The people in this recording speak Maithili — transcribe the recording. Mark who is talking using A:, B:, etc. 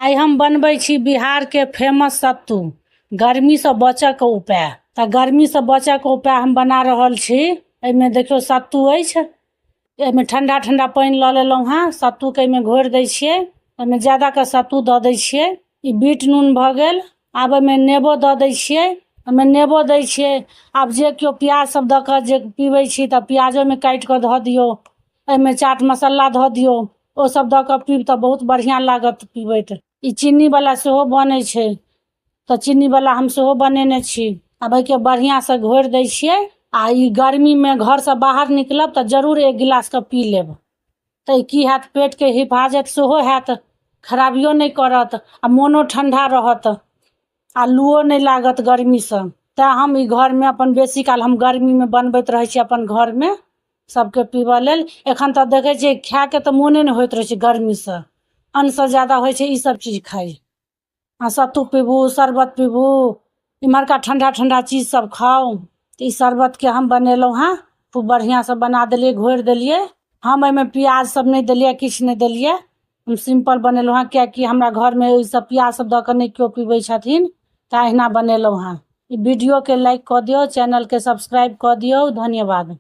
A: आइ हम बनबै छी बिहारके फेमस सत्तू, गर्मीसँ बचऽके उपाय। तऽ गर्मीसँ बचऽके उपाय हम बना रहल छी। एहिमे देखियौ सत्तू अछि, एहिमे ठण्डा ठण्डा पानि लऽ लेलहुँ हँ, सत्तूके एहिमे घोरि दै छियै। एहिमे ज्यादाके सत्तू दऽ दै छियै। ई बीट नून भऽ गेल। आब एहिमे नेबो दऽ दै छियै, एहिमे नेबो दै छियै। आब जे केओ प्याज सब दऽ कऽ जे पीबै छी तऽ प्याजो ओहिमे काटि कऽ धऽ दियौ, एहिमे चाट मसाला धऽ दियौ, ओ सब दऽ कऽ पीब तऽ बहुत बढ़िआँ लागत पीबैत। ई चीनीवला सेहो बनै छै, तऽ चीनीवला हम सेहो बनेने छी। आब एहिके बढ़िआँसँ घोरि दै छियै। आ ई गर्मीमे घरसँ बाहर निकलब तऽ जरूर एक गिलासके पी लेब, तऽ की हैत? पेटके हिफाजत सेहो हैत, खराबियो नहि करत आ मोनो ठण्डा रहत आ लूओ नहि लागत गर्मीसँ। तैँ हम ई घरमे अपन बेसी काल हम गर्मीमे बनबैत रहै छी अपन घरमे सबके पीबऽ लेल। एखन तऽ देखै छियै खायके तऽ मोने नहि होइत रहै छै गर्मीसँ, अन्नसँ ज्यादा होइ छै ई सब चीज खाइ। आ सत्तू पीबू, शरबत पीबू, इम्हरका ठण्डा ठण्डा चीज सब खाउ। तऽ ई शरबतके हम बनेलहुँ हँ, खूब बढ़िआँसँ बना देलियै, घोरि देलियै। हम एहिमे प्याज सब नहि देलियै, किछु नहि देलियै, हम सिम्पल बनेलहुँ हँ, किएकि हमरा घरमे ई सब प्याज सब दऽ कऽ नहि केओ पीबै छथिन, तऽ अहिना बनेलहुँ हँ। ई वीडियोके लाइक कऽ दियौ, चैनलके सब्सक्राइब कऽ दियौ। धन्यवाद।